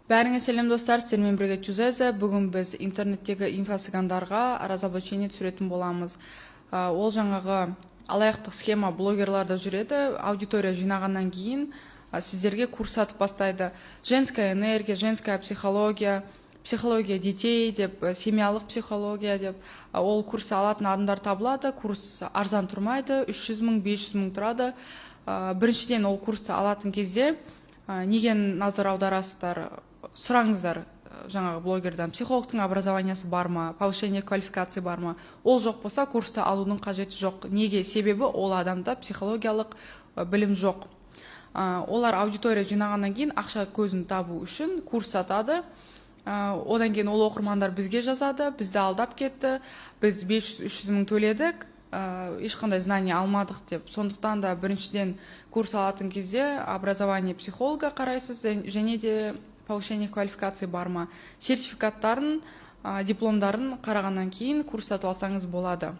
Бәріңе сәлем, достар! Сіздермен бірге Чузеза. Бүгін біз интернеттегі инфо-цыгандарға разоблачение түсіретін боламыз. Ол жаңағы алаяқтық схема блогерларда жүреді. Аудитория жинағаннан кейін сіздерге курс сатып бастайды: женская энергия, женская психология, психология детей деп, семьялық психология деп. Ол курс алатын адамдар табылады. Курс арзан тұрмайды, 300 мың, 500 мың тұрады. Біріншіден, ол курсты алатын кезде неге назар аударасыздар? Сұраңыздар жаңағы блогердан: психологтың образованиясы бар ма, повышение квалификации бар ма? Ол жоқ болса, курсты алудың қажеті жоқ. Неге? Себебі ол адамда психологиялық білім жоқ. Олар аудитория жинағаннан кейін ақша көзін табу үшін курс сатады. Одан кейін ол оқырмандар бізге жазады: «Бізді алдап кетті, біз 500-300 мың төледік, ешқандай знание алмадық», — деп. Сондықтан да біріншіден, курс алатын кезде образование психолога қарайсыз және де повышение квалификации бар ма, сертификаттарын, дипломдарын қарағаннан кейін курс сатып алсаңыз болады.